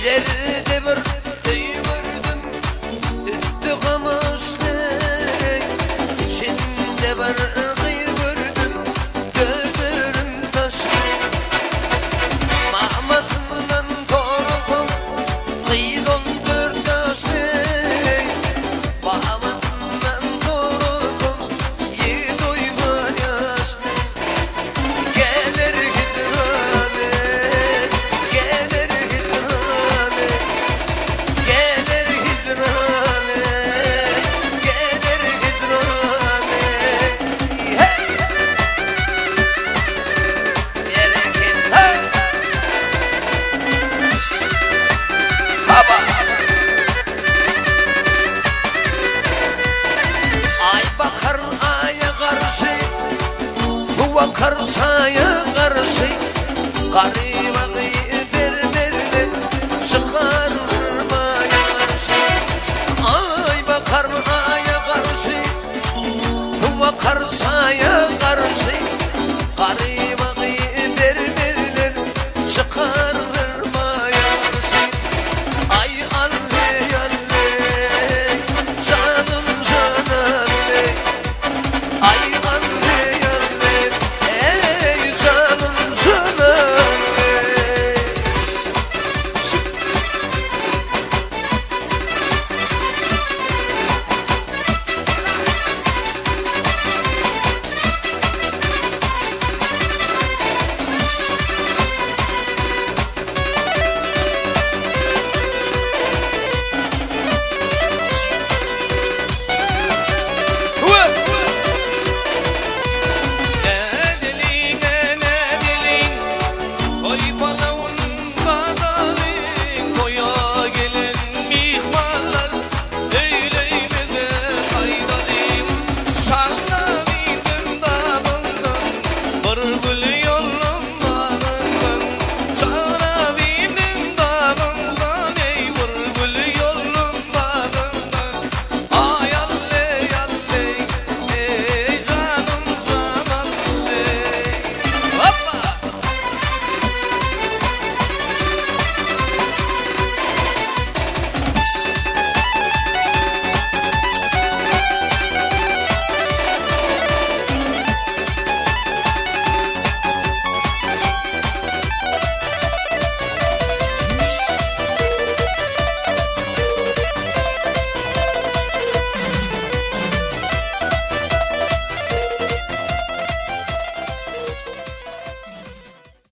Ileride bir öý gördüm, üsti gamyşly. Içinde bir gyz gördüm, gözlerim taşly. Mamasyndan sorasam, gyz 14 ýaşly. Babasyndan sorasam, ýigit oýnan ýaşly. Geler hijrany, geler hijrany, geler hijrany, geler hijrany. Hey! Berekella! Baba! Aý bakar aýa garşy, Suw akar çaýa garşy, Garyba gyz bermezden çykarma ýaşy. Aý bakar aýa garşy, Suw akar.